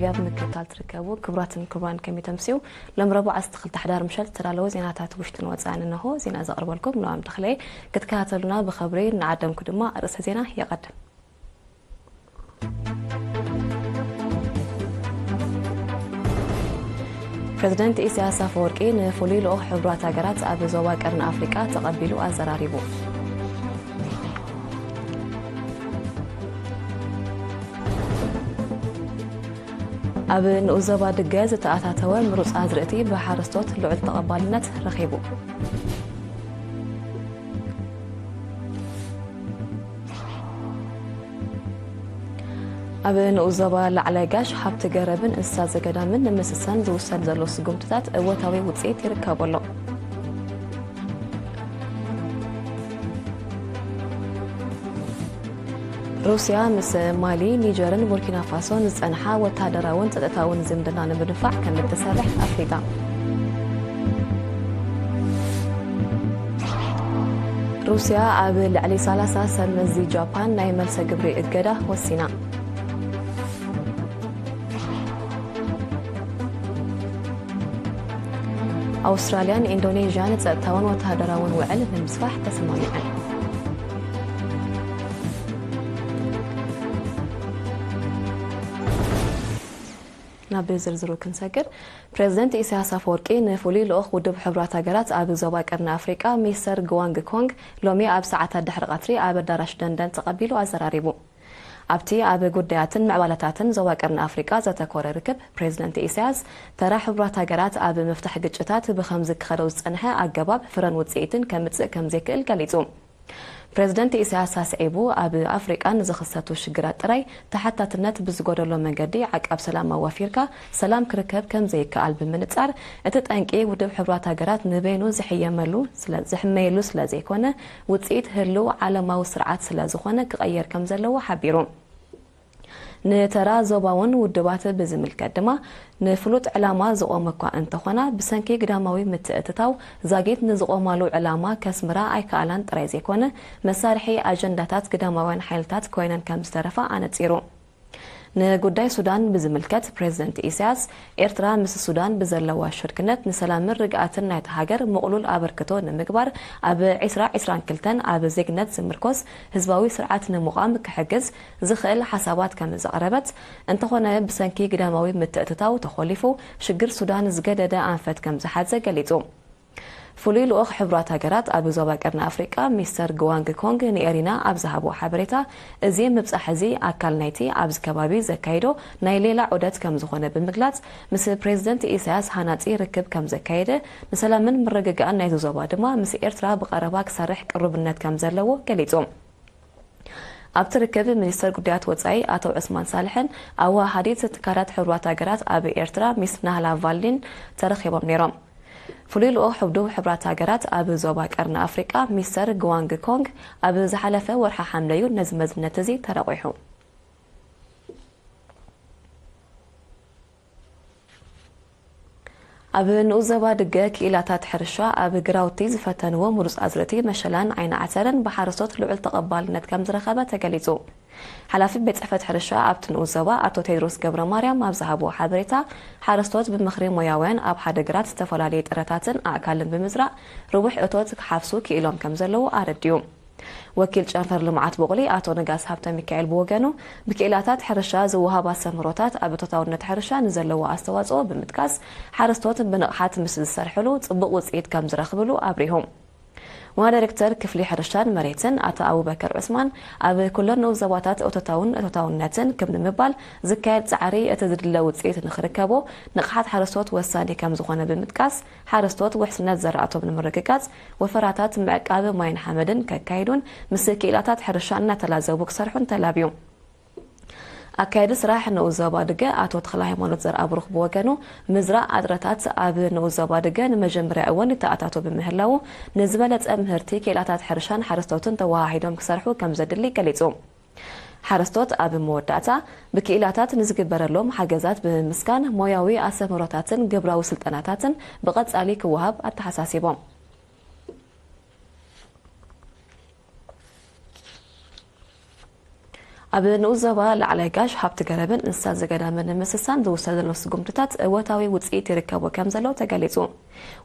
ኣብ ምክትታል ትርከቡ ክቡራትን ክቡራን ከመይ ተምስዩ? ሎም ረቡዕ ዓሰርተ ክልተ ሕዳር ምሸት ዝተዳለወ ዜናታት ውሽጥን ወጻእን እንሆ። ዜና ዘቕርበልኩም ኖኣም ተኽለየ። ክትከታተሉና ብኸብሪ እናዓደምኩ ድማ ኣርእስተ ዜና የቐድም። ፕሬዝደንት ኢሳያስ ኣፈወርቂ ንፍሉይ ልኡኽ ሕቡራት ሃገራት ኣብ ዞባ ቀርኒ ኣፍሪቃ ተቐቢሉ ኣዘራሪቡ። ኣብ ንኡስ ዞባ ድገ ዝተኣታተወ ምሩፅ ኣዝርእቲ ብሓረስቶት ልዑል ተቐባልነት ረኺቡ። ኣብ ንኡስ ዞባ ላዕላይ ጋሽ ሃብቲ ገረብን እንስሳ ዘገዳምን ንምስሳን ዝውሰድ ዘሎ ስጉምትታት እወታዊ ውፅኢት ይርከቦ ኣሎ። ሩስያ ምስ ማሊ፣ ኒጀርን ቡርኪና ፋሶን ዝጸንሓ ወታደራውን ጸጥታውን ዝምድና ንምድንፋዕ ከም እትሰርሕ ኣፍሊጣ። ሩስያ ኣብ ልዕሊ ሰላሳ ሰብ መዚ ጃፓን ናይ መልሰ ግብሪ እገዳ ወሲና። ኣውስትራልያን ኢንዶኔዥያን ጸጥታውን ወተሃደራውን ውዕል ንምስፋሕ ተሰማሚዐን። ናብ ዝርዝሩ ክንሰግር፣ ፕሬዝደንት ኢሳያስ ኣፈወርቂ ንፍሉይ ልኡኽ ውድብ ሕቡራት ሃገራት ኣብ ዞባ ቀርኒ ኣፍሪቃ ሚስተር ግዋንግ ኮንግ ሎሚ ኣብ ሰዓታት ድሕሪ ቀትሪ ኣብ ኣዳራሽ ደንደን ተቐቢሉ ኣዘራሪቡ። ኣብቲ ኣብ ጉዳያትን ምዕባለታትን ዞባ ቀርኒ ኣፍሪቃ ዘተኮረ ርክብ፣ ፕሬዝደንት ኢሳያስ፣ ተራ ሕቡራት ሃገራት ኣብ ምፍታሕ ግጭታት ብኸምዚ ክኸዶ ዝጸንሐ ኣገባብ ፍረን ውጽኢትን ከምጽእ ከም ዘይክእል ገሊጹ። ፕሬዝደንት ኢሳያስ ኣስዒቡ፣ ኣብ ኣፍሪቃ ንዝኽሰቱ ሽግራት ጥራይ ተሓታትነት ብዝጎደሎ መንገዲ ዓቃብ ሰላም ኣዋፊርካ ሰላም ክርከብ ከም ዘይከኣል ብምንጻር፣ እቲ ጠንቂ ውድብ ሕቡራት ሃገራት ንበይኑ ዝሕየመሉ ስለ-፣ ዝሕመየሉ ስለ ዘይኮነ፣ ውጽኢት ህልው ዓለማዊ ስርዓት ስለ ዝኾነ ክቐየር ከም ዘለዎ ሓቢሩ። ንተራ ዞባውን ውድባት ብዝምልከት ድማ፣ ንፍሉጥ ዕላማ ዝቖመ እኳ እንተኾና፣ ብሰንኪ ግዳማዊ ምትእትታው ዛጊት ንዝቖማሉ ዕላማ ከስምራ ኣይከኣላን ጥራይ ዘይኮነ፣ መሳርሒ ኣጀንዳታት ግዳማውያን ሓይልታት ኮይነን ከም ዝተረፋ ኣነጺሩ። ንጉዳይ ሱዳን ብዝምልከት፣ ፕሬዝደንት ኢሳያስ፣ ኤርትራ ምስ ሱዳን ብዘለዋ ሽርክነት ንሰላምን ርግኣትን ናይታ ሃገር ምቕሉል ኣበርክቶ ንምግባር፣ ኣብ ዕስራ ዕስራን ክልተን ኣብ ዜግነት ዝምርኮስ ህዝባዊ ስርዓት ንምቋም ክሕግዝ ዝኽእል ሓሳባት ከም ዘቕረበት፣ እንተኾነ ብሰንኪ ግዳማዊ ምትእትታው ተኾሊፉ ሽግር ሱዳን ዝገደደ ኣንፈት ከም ዝሓዘ ገሊጹ። ፍሉይ ልኡኽ ሕቡራት ሃገራት ኣብ ዞባ ቀርኒ ኣፍሪቃ ሚስተር ግዋንግ ኮንግ ንኤሪና ኣብ ዝሃቦ ሓበሬታ፣ እዚ ምብጻሕ እዚ ኣካል ናይቲ ኣብዚ ከባቢ ዘካይዶ ናይ ሌላ ዑደት ከም ዝኾነ ብምግላጽ፣ ምስ ፕሬዝደንት ኢሳያስ ሃናጺ ርክብ ከም ዘካየደ፣ ንሰላምን ምርግጋእን ናይዚ ዞባ ድማ ምስ ኤርትራ ብቐረባ ክሰርሕ ቅሩብነት ከም ዘለዎ ገሊጹ። ኣብቲ ርክብ ሚኒስተር ጉዳያት ወጻኢ ኣቶ ዑስማን ሳልሕን ኣወሃሃዲት ትካላት ሕቡራት ሃገራት ኣብ ኤርትራ ሚስ ናህላ ቫልዲን ተረኺቦም ነይሮም። ፍሉይ ልኡኽ ውድብ ሕቡራት ሃገራት ኣብ ዞባ ቀርኒ ኣፍሪቃ ሚስተር ግዋንግ ኮንግ ኣብ ዝሓለፈ ወርሒ ሓምለ እዩ ነዚ መዝነት እዚ ተረቑሑ። ኣብ ንኡስ ዞባ ድገ ክኢላታት ሕርሻ ኣብ ግራውቲ ዝፈተንዎ ምሩፅ ኣዝርእቲ መሸላን ዓይኒ ዓተርን ብሓረስቶት ልዑል ተቐባልነት ከም ዝረኸበ ተገሊጹ። ሓላፊ ቤት ጽሕፈት ሕርሻ ኣብቲ ንኡስ ዞባ ኣቶ ቴድሮስ ገብረ ማርያም ኣብ ዝሃብዎ ሓበሬታ፣ ሓረስቶት ብምኽሪ ሞያውያን ኣብ ሓደ ግራት ዝተፈላለዩ ጥረታትን ኣእካልን ብምዝራእ ርቡሕ እቶት ክሓፍሱ ክኢሎም ከም ዘለዉ ኣረዲኡ። ወኪል ጨንፈር ልምዓት ቡቕሊ ኣቶ ነጋስ ሃብተ ሚካኤል ብወገኑ፣ ብክኢላታት ሕርሻ ዝወሃብ ኣስተምህሮታት ኣብ እቶታውነት ሕርሻ ንዘለዎ ኣስተዋጽኦ ብምጥቃስ፣ ሓረስቶት ብንቕሓት ምስ ዝሰርሕሉ ጽቡቕ ውጽኢት ከም ዝረኽብሉ ኣብሪሁ። ዋና ዳይሬክተር ክፍሊ ሕርሻን መሬትን ኣቶ ኣቡበከር ዑስማን፣ ኣብ ኩለን ንኡስ ዞባታት እቶታውን እቶታውነትን ክብ ንምባል ዝካየድ ጻዕሪ እቲ ዝድለ ውጽኢት ንኽርከቦ ንቕሓት ሓረስቶት ወሳኒ ከም ዝኾነ ብምጥቃስ፣ ሓረስቶት ውሕስነት ዘራእቶም ንምርግጋጽ፣ ወፈራታት ምዕቃብ ማይን ሓመድን ከካይዱን ምስ ክኢላታት ሕርሻ እናተላዘቡ ክሰርሑን ተላብዩ። ኣካያዲ ስራሕ ንኡስ ዞባ ድገ ኣቶ ተኽለ ሃይማኖት ዘርኣብሩኽ ብወገኑ፣ ምዝራእ ኣጥረታት ኣብ ንኡስ ዞባ ድገ ንመጀመርያ እዋን ይተኣታቶ ብምህላዉ፣ ንዝበለጸ ምህርቲ ክኢላታት ሕርሻን ሓረስቶትን ተወሃሂዶም ክሰርሑ ከም ዘድሊ ገሊጹ። ሓረስቶት ኣብ መወዳእታ ብክኢላታት ንዝግበረሎም ሓገዛት ብምምስጋን፣ ሞያዊ ኣስተምህሮታትን ግብራዊ ስልጠናታትን ብቐጻሊ ክወሃብ ኣተሓሳሲቦም። ኣብ ንኡስ ዞባ ላዕላይ ጋሽ ሃብቲ ገረብን እንስሳት ዘገዳምን ንምስሳን ዝውሰድ ዘሎ ስጉምትታት እወታዊ ውፅኢት ይርከቦ ከም ዘሎ ተገሊፁ።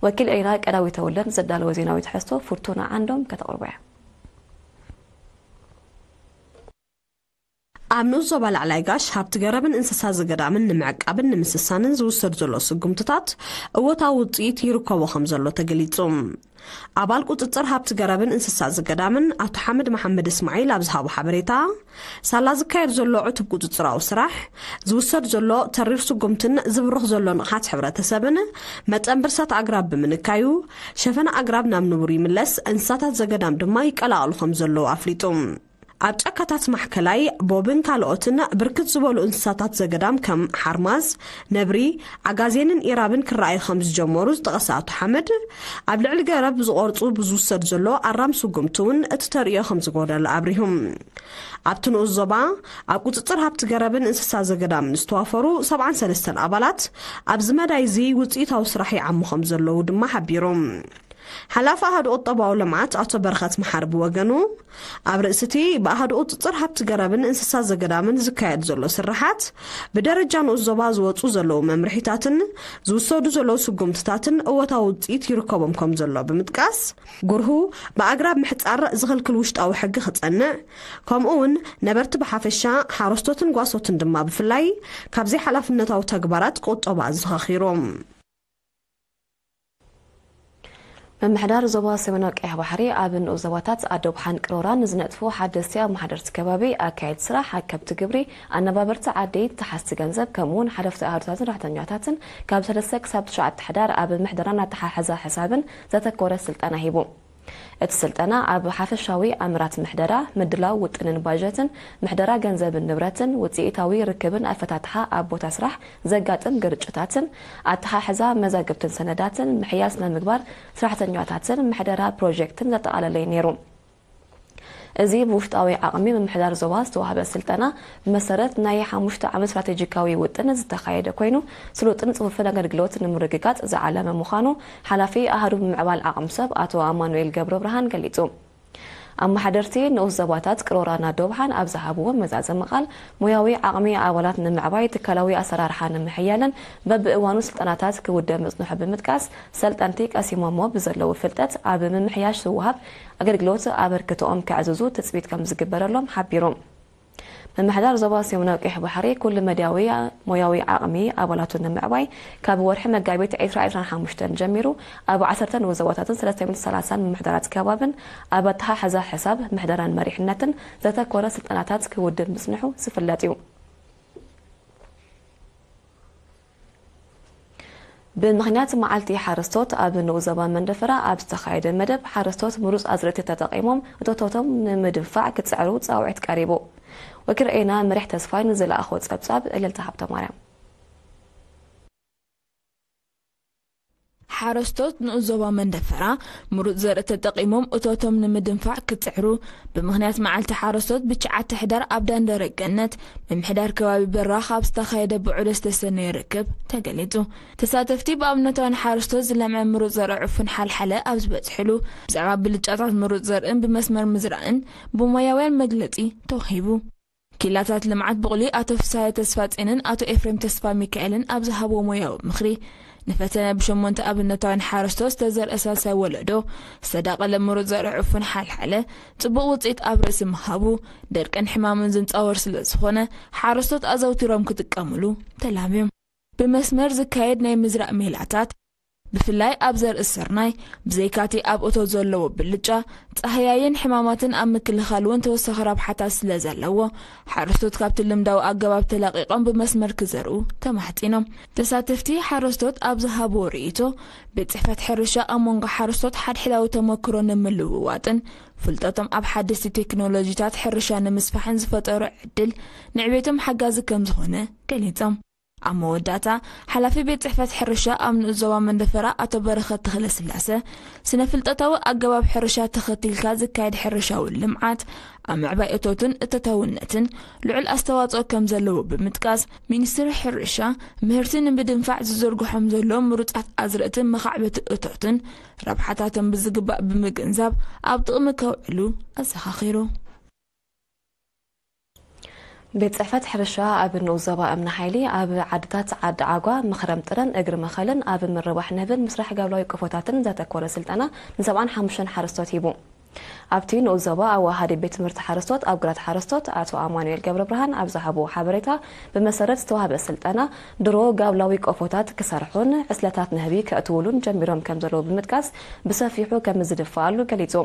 ወኪል ኤሪና ቀዳዊ ተወልደን ዘዳለወ ዜናዊ ትሕዝቶ ፍርቱና ዓንዶም ከተቕርቦ እያ። ኣብ ንኡስ ዞባ ላዕላይ ጋሽ ሃብቲ ገረብን እንስሳ ዘገዳምን ንምዕቃብን ንምስሳንን ዝውሰድ ዘሎ ስጉምትታት እወታዊ ውፅኢት ይርከቦ ከም ዘሎ ተገሊጹ። ኣባል ቁጽጽር ሃብቲ ገረብን እንስሳ ዘገዳምን ኣቶ ሓመድ መሓመድ እስማዒል ኣብ ዝሃቦ ሓበሬታ፣ ሳላ ዝካየድ ዘሎ ዕቱብ ቁጽጽራዊ ስራሕ፣ ዝውሰድ ዘሎ ተሪር ስጉምትን ዝብርኽ ዘሎ ንቕሓት ሕብረተሰብን መጠን ብርሰት ኣግራብ ብምንካዩ፣ ሸፈና ኣግራብ ናብ ንቡር ይምለስ፣ እንስሳታት ዘገዳም ድማ ይቀላቐሉ ከም ዘለዉ ኣፍሊጡ። ኣብ ጫካታት ማሕከላይ፣ ቦብን ካልኦትን ብርክት ዝበሉ እንስሳታት ዘገዳም ከም ሓርማዝ፣ ነብሪ፣ ዓጋዜንን ኢራብን ክረኣዩ ከም ዝጀመሩ ዝጠቐሰ ኣቶ ሓመድ፣ ኣብ ልዕሊ ገረብ ዝቖርጹ ብዝውሰድ ዘሎ ኣራም ስጉምቲ እውን እቲ ተርእዮ ከም ዝጎደለ ኣብሪሁ። ኣብቲ ንኡስ ዞባ፣ ኣብ ቁጽጽር ሃብቲ ገረብን እንስሳ ዘገዳምን ዝተዋፈሩ ሰብዓን ሰለስተን ኣባላት ኣብዚ መዳይ እዚ ውጽኢታዊ ስራሕ ይዓሙ ከም ዘለዉ ድማ ሓቢሩ። ሓላፊ ኣሃዱ ቁጠባዊ ልምዓት ኣቶ በረኸት መሓሪ ብወገኑ፣ ኣብ ርእሲ እቲ ብኣሃዱ ቁጽጽር ሃብቲ ገረብን እንስሳ ዘገዳምን ዝካየድ ዘሎ ስርሓት፣ ብደረጃ ንኡስ ዞባ ዝወጹ ዘለዉ መምርሒታትን ዝውሰዱ ዘለዉ ስጉምትታትን እወታዊ ውጽኢት ይርከቦም ከም ዘሎ ብምጥቃስ፣ ጉርሁ ብኣግራብ ምሕጻር ዝኽልክል ውሽጣዊ ሕጊ ክጸንዕ፣ ከምኡ እውን ነበርቲ ብሓፈሻ፣ ሓረስቶትን ጓሶትን ድማ ብፍላይ፣ ካብ ዘይሓላፍነታዊ ተግባራት ቁጠባ ኣዘኻኺሮም። ምምሕዳር ዞባ ሰሜናዊ ቀይሕ ባሕሪ ኣብ ንኡስ ዞባታት ኣዶብሓን ቅሮራን ንዝነጥፉ ሓደስቲ ኣመሓደርቲ ከባቢ፣ ኣካየድቲ ስራሕ፣ ኣከብቲ ግብሪ፣ ኣነባበርቲ ዓዲ፣ ተሓዝቲ ገንዘብ፣ ከምኡ እውን ሓለፍቲ ኣሃዱታትን ሰራሕተኛታትን ካብ ሰለስተ ክሳብ ትሽዓተ ሕዳር ኣብ ምሕደራን ኣተሓሕዛ ሕሳብን ዘተኮረ ስልጠና ሂቡ። እቲ ስልጠና ኣብ ሓፈሻዊ ኣምራት ምሕደራ፣ ምድላው ውጥንን ባጀትን፣ ምሕደራ ገንዘብን ንብረትን፣ ውፅኢታዊ ርክብን ኣፈታትሓ ኣብ ቦታ ስራሕ ዘጋጥም ግርጭታትን፣ ኣተሓሕዛ መዛግብትን ሰነዳትን፣ ምሕያል ስነ ምግባር ሰራሕተኛታትን ምሕደራ ፕሮጀክትን ዘጠቓለለ እዩ ነይሩ። እዚ ብውሽጣዊ ዓቕሚ ምምሕዳር ዞባ ዝተዋህበ ስልጠና ብመሰረት ናይ ሓሙሽተ ዓመት ስትራቴጂካዊ ውጥን ዝተኻየደ ኮይኑ፣ ስሉጥን ጽፉፍን ኣገልግሎት ንምርግጋጽ ዝዓለመ ምዃኑ ሓላፊ ኣሃዱ ምምዕባል ዓቕሚ ሰብ ኣቶ ኣማኑኤል ገብረብርሃን ገሊጹ። ኣመሓደርቲ ንኡስ ዞባታት ቅሮራና ዶብሓን ኣብ ዝሃብዎ መዛዘሚ ቃል፣ ሞያዊ ዓቕሚ ኣባላት ንምዕባይ፣ ትካላዊ ኣሰራርሓ ንምሕያልን በብእዋኑ ስልጠናታት ክውደብ ምጽንሑ ብምጥቃስ፣ ሰልጠንቲ ቀሲሞሞ ብዘለዉ ፍልጠት ኣብ ምምሕያሽ ዝወሃብ ኣገልግሎት ኣበርክቶኦም ከዕዝዙ ትጽቢት ከም ዝግበረሎም ሓቢሩ። ምምሕዳር ዞባ ሰሜናዊ ቀይሕ ባሕሪ ኩሉ መድያዊ ሞያዊ ዓቕሚ ኣባላቱ ንምዕባይ፣ ካብ ወርሒ መጋቢት ዕስራ ዕስራን ሓሙሽተን ጀሚሩ፣ ኣብ ዓሰርተ ንኡስ ዞባታትን ሰለስተ ሚእትን ሰላሳን ምምሕዳራት ከባብን ኣብ ኣተሓሕዛ ሕሳብ፣ ምሕደራን መሪሕነትን ዘተኮረ ስልጠናታት ክውድብ ምጽንሑ ዝፍለጥ እዩ። ብምኽንያት መዓልቲ ሓረስቶት፣ ኣብ ንኡስ ዞባ መንደፈራ ኣብ ዝተኻየደ መደብ፣ ሓረስቶት ምሩፅ ኣዝርእቲ ተጠቒሞም እቶቶቶም ንምድንፋዕ ክፅዕሩ ፃውዒት ቀሪቡ። ወኪል ሬና መሪሕ ተስፋይ ንዝለኣኾ ፀብፃብ፣ እልልታ ሃብተማርያም። ሓረስቶት ንኡስ ዞባ መንደፈራ ምሩፅ ዘርኢ ተጠቒሞም እቶቶም ንምድንፋዕ ክፅዕሩ፣ ብምኽንያት መዓልቲ ሓረስቶት ብትሽዓተ ሕዳር ኣብ ዳንደረ ገነት ምምሕዳር ከባቢ በራኽ ኣብ ዝተኻየደ ብዕዶ ዝተሰነየ ርክብ ተገሊጹ። ተሳተፍቲ ብኣብነታውያን ሓረስቶት ዝለምዐ ምሩፅ ዘርኢ ዕፉን ሓልሓለ ኣብ ዝበፅሕሉ፣ ብዛዕባ ብልጫታት ምሩፅ ዘርእን ብመስመር ምዝራእን ብሞያውያን መግለፂ ተዋሂቡ። ኪላታት ልምዓት ብቑሊ ኣቶ ፍስሃየ ተስፋጼንን ኣቶ ኤፍሬም ተስፋ ሚካኤልን ኣብ ዝሃብዎ ሞያዊ ምኽሪ፣ ንፈተነ ብሸሞንተ ኣብነታውያን ሓረስቶት ዝተዘርአ ሳልሳይ ወለዶ ዝተዳቐለ ምሩፅ ዘርኢ ዕፉን ሓልሓለ ፅቡቕ ውፅኢት ኣብ ርእሲ ምሃቡ፣ ደርቅን ሕማምን ዝንፃወር ስለ ዝኾነ፣ ሓረስቶት ኣዘውቲሮም ክጥቀምሉ ተላብዮም። ብመስመር ዝካየድ ናይ ምዝራእ ሜላታት፣ ብፍላይ ኣብ ዘርኢ ስርናይ፣ ብዘይካቲ ኣብ እቶት ዘለዎ ብልጫ፣ ፃህያይን ሕማማትን ኣብ ምክልኻል እውን ተወሳኺ ረብሓታት ስለ ዘለዎ፣ ሓረስቶት ካብቲ ልምዳዊ ኣገባብ ተላቒቖም ብመስመር ክዘርኡ ተማሕፂኖም። ተሳተፍቲ ሓረስቶት ኣብ ዝሃብዎ ርእይቶ፣ ቤት ፅሕፈት ሕርሻ ኣብ መንጎ ሓረስቶት ሓድሕዳዊ ተመክሮ ንምልውዋጥን ፍልጠቶም ኣብ ሓደስቲ ቴክኖሎጂታት ሕርሻ ንምስፋሕን ዝፈጠሮ ዕድል ንዕቤቶም ሓጋዚ ከም ዝኾነ ገሊፆም። ኣብ መወዳእታ፣ ሓላፊ ቤት ጽሕፈት ሕርሻ ኣብ ንኡስ ዞባ መንደፈራ ኣቶ በረኸት ተኽለስላሰ፣ ስነ ፍልጠታዊ ኣገባብ ሕርሻ ተኸቲልካ ዝካየድ ሕርሻዊ ልምዓት፣ ኣብ ምዕባይ እቶትን እቶታውነትን ልዑል ኣስተዋጽኦ ከም ዘለዎ ብምጥቃስ፣ ሚኒስትሪ ሕርሻ፣ ምህርቲ ንምድንፋዕ ዝዝርግሖም ዘሎ ምሩጻት ኣዝርእትን መኻዕበቲ እቶትን ረብሓታቶም ብዝግባእ ብምግንዛብ ኣብ ጥቕሚ ከውዕሉ ኣዘኻኺሩ። ቤት ጽሕፈት ሕርሻ ኣብ ንኡስ ዞባ እምኒ ሓይሊ ኣብ ዓድታት ዓዲ ዓጓ፣ ምኽረም ጥረን እግሪ መኸልን ኣብ ምርባሕ ንህብን ምስራሕ ጋብላዊ ቆፎታትን ዘተኮረ ስልጠና ን75 ሓረስቶት ሂቡ። ኣብቲ ንኡስ ዞባ ኣዋሃዲ ቤት ትምህርቲ ሓረስቶት ኣብ ግራት ሓረስቶት ኣቶ ኣማኑኤል ገብረብርሃን ኣብ ዝሃቦ ሓበሬታ፣ ብመሰረት ዝተዋህበ ስልጠና ድሮ ጋብላዊ ቆፎታት ክሰርሑን ዕስለታት ንህቢ ከእትውሉን ጀሚሮም ከም ዘለዉ ብምጥቃስ፣ ብሰፊሑ ከም ዝድፋኣሉ ገሊጹ።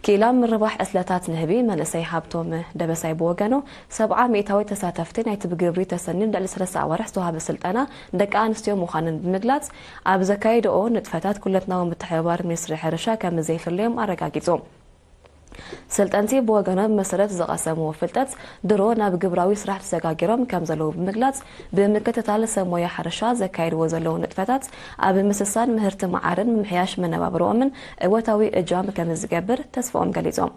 ክኢላ ምርባሕ ዕስለታት ንህቢ መንእሰይ ሃብቶም ደበሳይ ብወገኑ፣ ሰብዓ ሚእታዊ ተሳተፍቲ ናይቲ ብግብሪ ተሰንዩ ልዕሊ ሰለስተ ኣዋርሕ ዝተዋህበ ስልጠና ደቂ ኣንስትዮ ምዃነን ብምግላጽ፣ ኣብ ዘካየድኦ ንጥፈታት ኩለትናዊ ምትሕብባር ሚኒስትሪ ሕርሻ ከም ዘይፍለዮም ኣረጋጊጹ። ስልጠንቲ ብወገኖም መሰረት ዝቐሰምዎ ፍልጠት ድሮ ናብ ግብራዊ ስራሕ ተሰጋጊሮም ከም ዘለዉ ብምግላጽ፣ ብምክትታል ሰብ ሞያ ሕርሻ ዘካየድዎ ዘለዉ ንጥፈታት ኣብ ምስሳን ምህርቲ መዓርን ምምሕያሽ መነባብሮኦምን እወታዊ እጃም ከም ዝገብር ተስፋኦም ገሊጾም።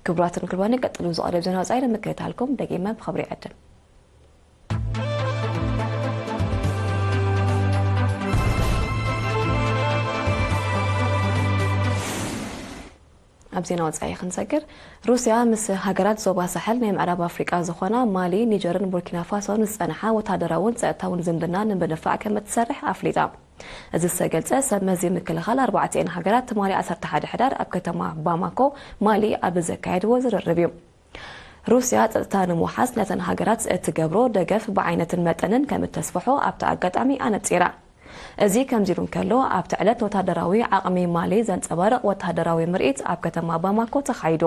ክቡራትን ክቡራን፣ ቀጥሉ ዝቐርብ ዜና ወጻኢ ንምክትታልኩም ደጊመ ብኽብሪ ይዕድም። ኣብ ዜና ወጻኢ ክንሰግር፣ ሩስያ ምስ ሃገራት ዞባ ሳሕል ናይ ምዕራብ ኣፍሪቃ ዝኾና ማሊ፣ ኒጀርን ቡርኪና ፋሶን ዝጸንሓ ወታደራውን ጸጥታውን ዝምድና ንምድንፋዕ ከም እትሰርሕ ኣፍሊጣ። እዚ ዝተገልጸ ሰብ መዚ ምክልኻል ኣርባዕቲኤን ሃገራት ትማሊ ዓሰርተ ሓደ ሕዳር ኣብ ከተማ ባማኮ ማሊ ኣብ ዘካየድዎ ዝርርብ እዩ። ሩስያ ጸጥታ ንምውሓስ ነተን ሃገራት እትገብሮ ደገፍ ብዓይነትን መጠንን ከም እተስፍሖ ኣብቲ ኣጋጣሚ ኣነጺራ። እዚ ከምዚ ኢሉ እንከሎ፣ ኣብቲ ዕለት ወታደራዊ ዓቕሚ ማሊ ዘንጸባርቕ ወታደራዊ ምርኢት ኣብ ከተማ ባማኮ ተኻይዱ።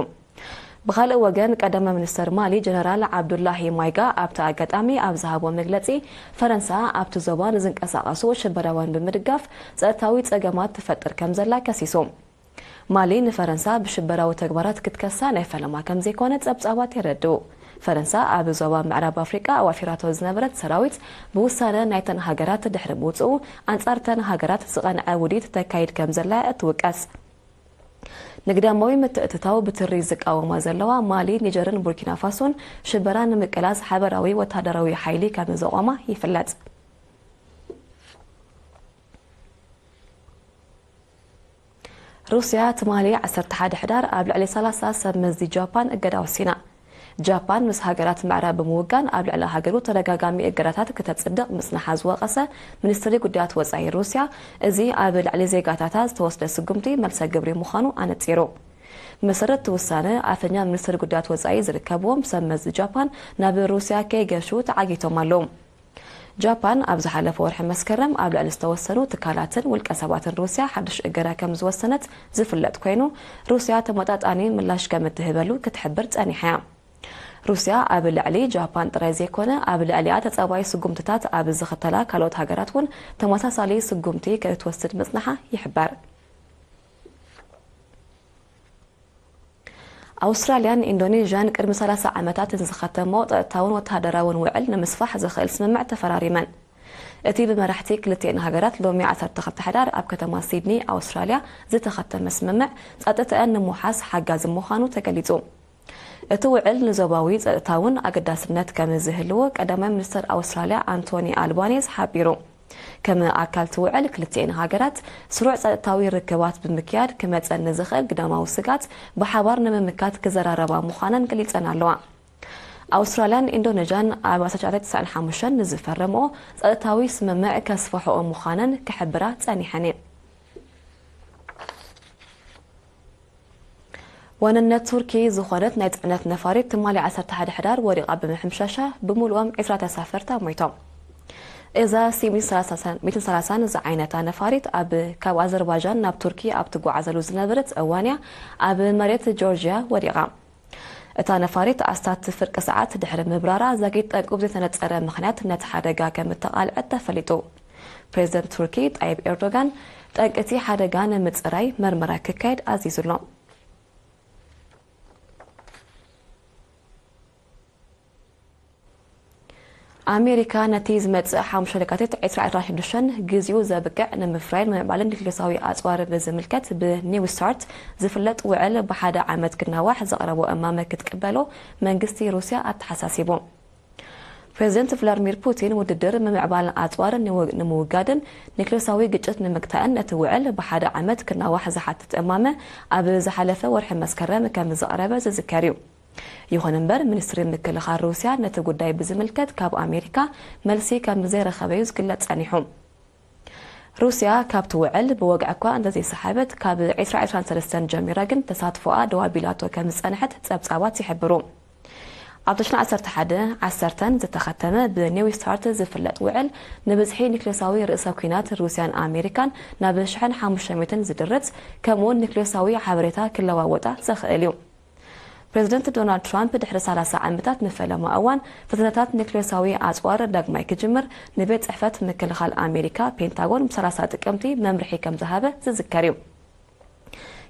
ብኻልእ ወገን፣ ቀዳማይ ሚኒስተር ማሊ ጀነራል ዓብዱላሂ ማይጋ ኣብቲ ኣጋጣሚ ኣብ ዝሃቦ መግለጺ፣ ፈረንሳ ኣብቲ ዞባ ንዝንቀሳቐሱ ሽበራውያን ብምድጋፍ ጸጥታዊ ጸገማት ትፈጥር ከም ዘላ ከሲሱ። ማሊ ንፈረንሳ ብሽበራዊ ተግባራት ክትከሳ ናይ ፈለማ ከም ዘይኮነ ጸብጻባት የረድኡ። ፈረንሳ ኣብ ዞባ ምዕራብ ኣፍሪቃ ኣዋፊራቶ ዝነበረት ሰራዊት ብውሳነ ናይተን ሃገራት ድሕሪ ምውጽኡ፣ ኣንጻርተን ሃገራት ዝቐንዐ ውዲት ተካይድ ከም ዘላ እትውቀስ። ንግዳማዊ ምትእትታው ብትሪ ዝቃወማ ዘለዋ ማሊ፣ ኒጀርን ቡርኪና ፋሶን ሽበራ ንምቅላስ ሓበራዊ ወታደራዊ ሓይሊ ከም ዘቖማ ይፍለጥ። ሩስያ ትማሊ ዓሰርተ ሓደ ሕዳር ኣብ ልዕሊ ሰላሳ ሰብ መዚ ጃፓን እገዳ ወሲና። ጃፓን ምስ ሃገራት ምዕራብ ብምውጋን ኣብ ልዕሊ ሃገሩ ተደጋጋሚ እገዳታት ክተጽድቕ ምጽንሓ ዝወቐሰ ሚኒስትሪ ጉዳያት ወጻኢ ሩስያ፣ እዚ ኣብ ልዕሊ ዜጋታታ ዝተወስደ ስጉምቲ መልሰ ግብሪ ምዃኑ ኣነጺሩ። ብመሰረት እቲ ውሳነ፣ ኣፈኛ ሚኒስትሪ ጉዳያት ወጻኢ ዝርከብዎም ሰብ መዚ ጃፓን ናብ ሩስያ ከይገሹ ተዓጊቶም ኣለዉ። ጃፓን ኣብ ዝሓለፈ ወርሒ መስከረም ኣብ ልዕሊ ዝተወሰኑ ትካላትን ውልቀ ሰባትን ሩስያ ሓድሽ እገዳ ከም ዝወሰነት ዝፍለጥ ኮይኑ፣ ሩስያ ተመጣጣኒ ምላሽ ከም እትህበሉ ክትሕብር ጸኒሓ እያ። ሩስያ ኣብ ልዕሊ ጃፓን ጥራይ ዘይኮነ፣ ኣብ ልዕሊኣ ተጻባኢ ስጉምትታት ኣብ ዝኽተላ ካልኦት ሃገራት እውን ተመሳሳሊ ስጉምቲ ክትወስድ ምጽንሓ ይሕበር። ኣውስትራልያን ኢንዶኔዥያን ቅድሚ ሰላሳ ዓመታት ንዝኸተሞ ጸጥታውን ወተሃደራውን ውዕል ንምስፋሕ ዝኽእል ስምምዕ ተፈራሪመን። እቲ ብመራሕቲ ክልቲኤን ሃገራት ሎሚ ዓሰርተ ክልተ ሕዳር ኣብ ከተማ ሲድኒ ኣውስትራልያ ዝተኸተመ ስምምዕ፣ ጸጥተአን ንምውሓስ ሓጋዚ ምዃኑ ተገሊጹ። እቲ ውዕል ንዞባዊ ጸጥታውን ኣገዳስነት ከም ዝህልዎ ቀዳማይ ሚኒስተር ኣውስትራልያ ኣንቶኒ ኣልባኔዝ ሓቢሩ። ከም ኣካል እቲ ውዕል፣ ክልቲኤን ሃገራት ስሩዕ ጸጥታዊ ርክባት ብምክያድ ክመጸ ንዝኽእል ግዳማዊ ስጋት ብሓባር ንምምካት ክዘራረባ ምዃነን ገሊጸን ኣለዋ። ኣውስትራልያን ኢንዶኔዥያን ኣብ ኣስራ ትሽዓተ ተስዓን ሓሙሽተን ንዝፈረምኦ ጸጥታዊ ስምምዕ ከስፍሕኦ ምዃነን ክሕብራ ጸኒሐን እየን። ዋንነት ቱርኪ ዝኾነት ናይ ጽዕነት ነፋሪት ትማሊ ዓሰርተ ሓደ ሕዳር ወዲቓ ብምሕምሻሻ ብምሉኦም ዕስራ ተሳፈርታ ሞይቶም። እዛ ሲ ሚእትን ሰላሳን ዝዓይነታ ነፋሪት ኣብ ካብ ኣዘርባይጃን ናብ ቱርኪ ኣብ ትጓዓዘሉ ዝነበረት እዋን እያ ኣብ መሬት ጆርጅያ ወዲቓ። እታ ነፋሪት ኣስታት ፍርቂ ሰዓት ድሕሪ ምብራራ ዛጊት ጠንቁ ብዘይተነጸረ ምኽንያት ነቲ ሓደጋ ከም እተቓልዐት ተፈሊጡ። ፕሬዚደንት ቱርኪ ጣይብ ኤርዶጋን ጠንቂ እቲ ሓደጋ ንምጽራይ መርመራ ክካየድ ኣዚዙ ኣሎ። ኣሜሪካ ነቲ ዝመጽእ ሓሙሽተ ለካቲት ዕስራ ዕስራ ሽዱሽተ ግዜኡ ዘብቅዕ ንምፍራይን ንምዕባልን ኒውክሌሳዊ ኣጽዋር ብዝምልከት ብኒው ስታርት ዝፍለጥ ውዕል ብሓደ ዓመት ክናዋሕ ዘቕረቦ እማመ ክትቅበሎ መንግስቲ ሩስያ ኣተሓሳሲቡ። ፕሬዚደንት ቭላድሚር ፑቲን ውድድር ምምዕባል ኣጽዋር ንምውጋድን ኒክሌሳዊ ግጭት ንምግታእን እቲ ውዕል ብሓደ ዓመት ክናዋሕ ዝሓትት እማመ ኣብ ዝሓለፈ ወርሒ መስከረም ከም ዝቐረበ ዝዝከር እዩ። ይኹን እምበር፣ ሚኒስትሪ ምክልኻል ሩስያ ነቲ ጉዳይ ብዝምልከት ካብ ኣሜሪካ መልሲ ከም ዘይረኸበ እዩ ዝግለጽ ጸኒሑ። ሩስያ ካብቲ ውዕል ብወግዒ እኳ እንተዘይሰሓበት፣ ካብ ዕስራ ዕስራን ሰለስተን ጀሚራ ግን ተሳትፎኣ ደው ኣቢላቶ ከም ዝጸንሐት ጸብጻባት ይሕብሩ። ኣብ ተሽን ዓሰርተ ሓደ ዓሰርተን ዝተኸተመ ብኒው ስታርት ዝፍለጥ ውዕል፣ ንብዝሒ ኒክሌሳዊ ርእሰ ኲናት ሩስያን ኣሜሪካን ናብ ሽሕን ሓሙሽተ ሚእትን ዝድርት፣ ከምኡውን ኒክሌሳዊ ሓበሬታ ክለዋወጣ ዘኽእል እዩ። ፕሬዚደንት ዶናልድ ትራምፕ ድሕሪ ሰላሳ ዓመታት ንፈለማ እዋን ፈተነታት ኒክሌሳዊ ኣጽዋር ዳግማይ ክጅምር ንቤት ጽሕፈት ምክልኻል ኣሜሪካ ፔንታጎን ብ ሰላሳ ጥቅምቲ መምርሒ ከም ዝሃበ ዝዝከር እዩ።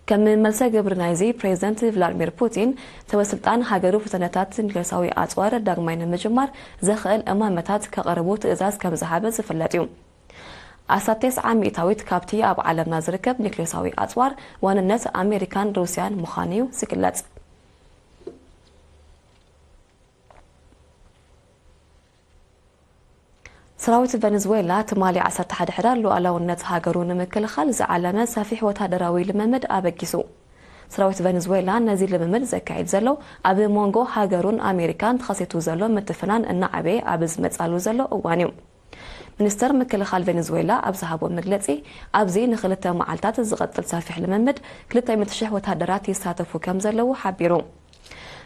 ከም መልሰ ግብሪ ናይዚ፣ ፕሬዚደንት ቭላድሚር ፑቲን ሰበ ስልጣን ሃገሩ ፈተነታት ኒክሌሳዊ ኣጽዋር ዳግማይ ንምጅማር ዘኽእል እማመታት ከቕርቡ ትእዛዝ ከም ዝሃበ ዝፍለጥ እዩ። ኣስታት ተስዓ ሚእታዊት ካብቲ ኣብ ዓለምና ዝርከብ ኒክሌሳዊ ኣጽዋር ዋንነት ኣሜሪካን ሩስያን ምዃኑ እዩ ዝግለጽ። ሰራዊት ቨነዝዌላ ትማሊ ዓሰርተ ሓደ ሕዳር ሉዓላውነት ሃገሩ ንምክልኻል ዝዓለመ ሰፊሕ ወታደራዊ ልምምድ ኣበጊሱ። ሰራዊት ቨነዝዌላ ነዚ ልምምድ ዘካይድ ዘሎ ኣብ መንጎ ሃገሩን ኣሜሪካን ተኸሲቱ ዘሎ ምትፍናን እናዓበየ ኣብ ዝመጻሉ ዘሎ እዋን እዩ። ሚኒስተር ምክልኻል ቬኔዙዌላ ኣብ ዝሃቦ መግለጺ፣ ኣብዚ ንኽልተ መዓልታት ዝቐጽል ሰፊሕ ልምምድ ክልተ ሚእቲ ሽሕ ወተሃደራት ይሳተፉ ከም ዘለዉ ሓቢሩ።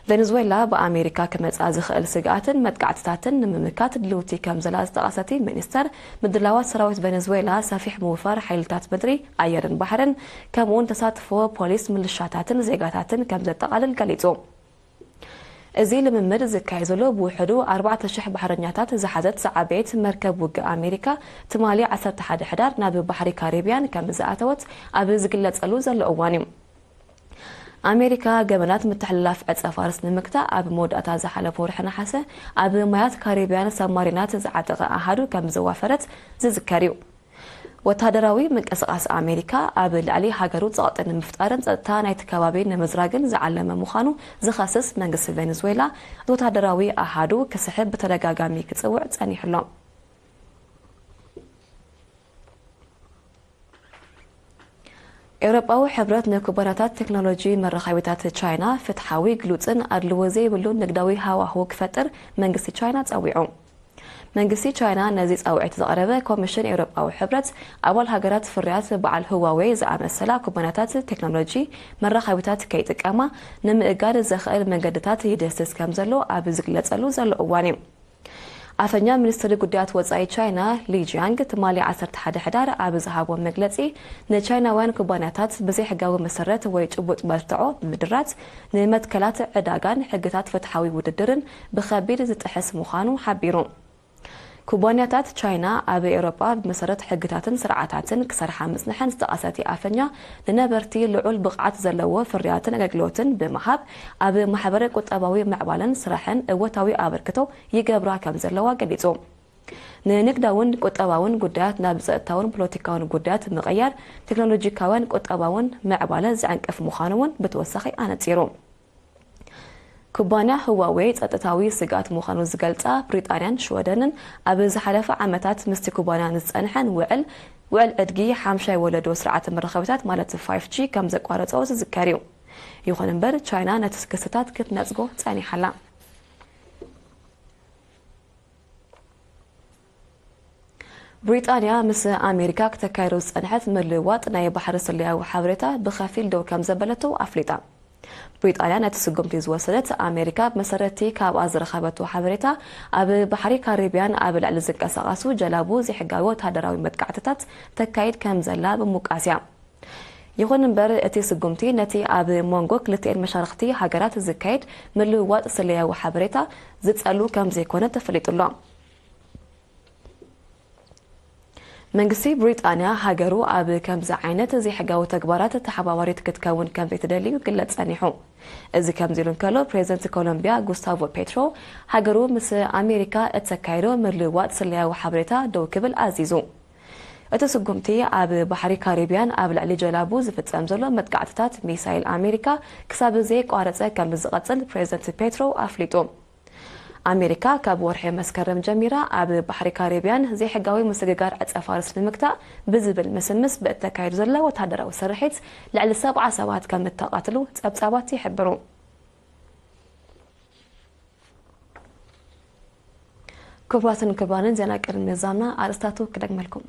ቬኔዙዌላ ብኣሜሪካ ክመጽኣ ዝኽእል ስግኣትን መጥቃዕትታትን ንምምካት ድልውቲ ከም ዘላ ዝጠቐሰ እቲ ሚኒስተር፣ ምድላዋት ሰራዊት ቬኔዙዌላ ሰፊሕ ምውፋር ሓይልታት ምድሪ፣ ኣየርን ባሕርን፣ ከምኡውን ተሳትፎ ፖሊስ፣ ምልሻታትን ዜጋታትን ከም ዘጠቓልል ገሊጹ። እዚ ልምምድ ዝካየድ ዘሎ ብውሕዱ ኣርባዕተ ሽሕ ባሕረኛታት ዝሓዘት ዝዓበየት መርከብ ውግእ ኣሜሪካ፣ ትማሊ ዓሰርተ ሓደ ሕዳር ናብ ባሕሪ ካሪብያን ከም ዝኣተወት ኣብ ዝግለጸሉ ዘሎ እዋን እዩ። ኣሜሪካ ገበናት ምትሕልላፍ ዕጸ ፋርስ ንምግታእ ኣብ መወዳእታ ዝሓለፈ ወርሒ ነሓሰ ኣብ ማያት ካሪብያን ሰብማሪናት ዝዓጠቐ ኣሃዱ ከም ዘዋፈረት ዝዝከር እዩ። ወተሃደራዊ ምንቅስቓስ ኣሜሪካ ኣብ ልዕሊ ሃገሩ ጸቕጢ ንምፍጣርን ጸጥታ ናይቲ ከባቢ ንምዝራግን ዝዓለመ ምዃኑ ዝኸስስ መንግስቲ ቬኔዙዌላ፣ እቲ ወተሃደራዊ ኣሃዱ ክስሕብ ብተደጋጋሚ ክጽውዕ ጸኒሑ ኣሎ። ኤውሮጳዊ ሕብረት ንኩባንያታት ቴክኖሎጂ መራኸቢታት ቻይና ፍትሓዊ፣ ግሉጽን ኣድልዎ ዘይብሉን ንግዳዊ ሃዋህው ክፈጥር መንግስቲ ቻይና ጸዊዑ። መንግስቲ ቻይና ነዚ ጻውዒት ዘቕረበ፣ ኮሚሽን ኤውሮጳዊ ሕብረት ኣባል ሃገራት ፍርያት በዓል ህዋዌ ዝኣመሰላ ኩባንያታት ቴክኖሎጂ መራኸቢታት ከይጥቀማ ንምእጋድ ዘኽእል መንገድታት ይድህስስ ከም ዘሎ ኣብ ዝግለጸሉ ዘሎ እዋን እዩ። ኣፈኛ ሚኒስትሪ ጉዳያት ወጻኢ ቻይና ሊ ጂያንግ ትማሊ ዓሰርተ ሓደ ሕዳር ኣብ ዝሃቦ መግለጺ፣ ንቻይናውያን ኩባንያታት ብዘይሕጋዊ መሰረት ወይ ጭቡጥ መርትዖ ብምድራት ንመትከላት ዕዳጋን ሕግታት ፍትሓዊ ውድድርን ብኸቢድ ዝጥሕስ ምዃኑ ሓቢሩ። ኩባንያታት ቻይና ኣብ ኤውሮጳ ብመሰረት ሕግታትን ስርዓታትን ክሰርሓ ምጽንሐን ዝጠቐሰ እቲ ኣፈኛ፣ ንነበርቲ ልዑል ብቕዓት ዘለዎ ፍርያትን ኣገልግሎትን ብምሃብ ኣብ ማሕበረ ቁጠባዊ ምዕባለን ስራሕን እወታዊ ኣበርክቶ ይገብራ ከም ዘለዋ ገሊጹ። ንንግዳውን ቁጠባውን ጉዳያት ናብ ጸጥታውን ፖለቲካውን ጉዳያት ምቕያር፣ ቴክኖሎጂካውያን ቁጠባውን ምዕባለ ዝዕንቅፍ ምዃኑ እውን ብተወሳኺ ኣነጺሩ። ኩባንያ ህዋዌ ጸጥታዊ ስግኣት ምዃኑ ዝገልጻ ብሪጣንያን ሽወደንን ኣብ ዝሓለፈ ዓመታት ምስቲ ኩባንያ ንዝጸንሐን ውዕል፣ ውዕል ዕድጊ ሓምሻይ ወለዶ ስርዓተ መራኸቢታት ማለት ፋይፍ ጂ ከም ዘቋረጸኦ ዝዝከር እዩ። ይኹን እምበር፣ ቻይና ነቲ ክስታት ክትነጽጎ ጸኒሓ ኣላ። ብሪጣንያ ምስ ኣሜሪካ ክተካይዶ ዝጸንሐት ምልውዋጥ ናይ ባሕሪ ስለያዊ ሓበሬታ ብኸፊል ደው ከም ዘበለቶ ኣፍሊጣ። ብሪጣንያ ነቲ ስጉምቲ ዝወሰደት፣ ኣሜሪካ ብመሰረትቲ ካብኣ ዝረኸበቶ ሓበሬታ፣ ኣብ ባሕሪ ካሪብያን ኣብ ልዕሊ ዝንቀሳቐሱ ጀላቡ ዘይሕጋዊ ወተሃደራዊ መጥቃዕትታት ተካይድ ከም ዘላ ብምውቃስ እያ። ይኹን እምበር፣ እቲ ስጉምቲ ነቲ ኣብ መንጎ ክልቲኤን መሻርኽቲ ሃገራት ዝካየድ ምልውዋጥ ስለያዊ ሓበሬታ ዝጸሉ ከም ዘይኮነ ተፈሊጡ ኣሎ። መንግስቲ ብሪጣንያ፣ ሃገሩ ኣብ ከምዚ ዓይነት ዘይሕጋዊ ተግባራት ተሓባባሪት ክትከውን ከም ዘይትደሊ ይግለጽ ጸኒሑ። እዚ ከምዚ ኢሉ እንከሎ፣ ፕሬዚደንት ኮሎምቢያ ጉስታቮ ፔትሮ፣ ሃገሩ ምስ ኣሜሪካ እተካይዶ ምልውዋጥ ስለያዊ ሓበሬታ ደው ክብል ኣዚዙ። እቲ ስጉምቲ፣ ኣብ ባሕሪ ካሪብያን ኣብ ልዕሊ ጀላቡ ዝፍጸም ዘሎ መጥቃዕትታት ሚሳይል ኣሜሪካ ክሳብ ዘየቋረጸ ከም ዝቐጽል ፕሬዚደንት ፔትሮ ኣፍሊጡ። ኣሜሪካ ካብ ወርሒ መስከረም ጀሚራ ኣብ ባሕሪ ካሪብያን ዘይሕጋዊ ምስግጋር ዕጸ ፋርስ ንምግታእ ብዝብል ምስምስ ብእተካየዱ ዘሎ ወታደራዊ ስርሒት ልዕሊ ሰብዓ ሰባት ከም እተቓትሉ ጸብጻባት ይሕብሩ። ክቡራትን ክቡራንን፣ ዜና ቅድሚ ምዛምና ኣርእስታቱ ክደግመልኩም።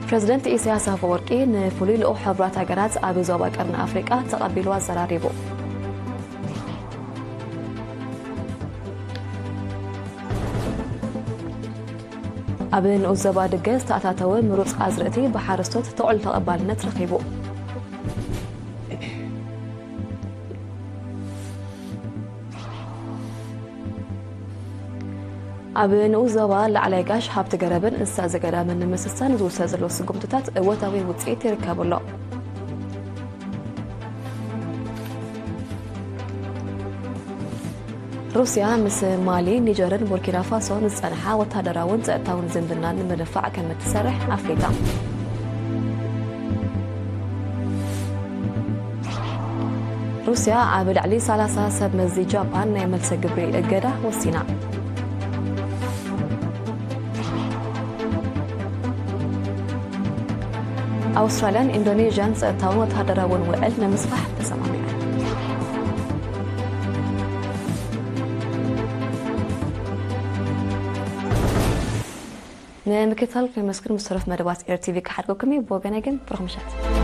ፕረዚደንት ኢሳያስ ኣፈወርቂ ንፍሉይ ልኡኽ ሕቡራት ሃገራት ኣብ ዞባ ቀርኒ ኣፍሪቃ ተቐቢሉ ኣዘራሪቡ። ኣብ ንኡስ ዞባ ድገ ዝተኣታተወ ምሩፅ ኣዝርእቲ ብሓረስቶት ትዕል ተቐባልነት ረኺቡ። ኣብ ንኡስ ዞባ ላዕላይ ጋሽ ሃብቲ ገረብን እንስሳ ዘገዳምን ንምስሳን ዝውሰድ ዘሎ ስጉምትታት እወታዊ ውፅኢት ይርከቡ ኣሎ። ሩስያ ምስ ማሊ፣ ኒጀርን ቡርኪና ፋሶን ዝጸንሓ ወታደራውን ጸጥታውን ዝምድና ንምድፋዕ ከም እትሰርሕ ኣፍሊጣ። ሩስያ ኣብ ልዕሊ ሰላሳ ሰብ መዚ ጃፓን ናይ መልሰ ግብሪ እገዳ ወሲና። ኣውስትራልያን ኢንዶኔዥያን ጸጥታውን ወተሃደራውን ውዕል ንምስፋሕ ተሰማሚዐን። ንምክትታል ከመስግን፣ ምስ ተረፍ መደባት ኤር ቲቪ ክሓድገኩም እዩ። ብወገነይ ግን ብሩኽ ምሸት።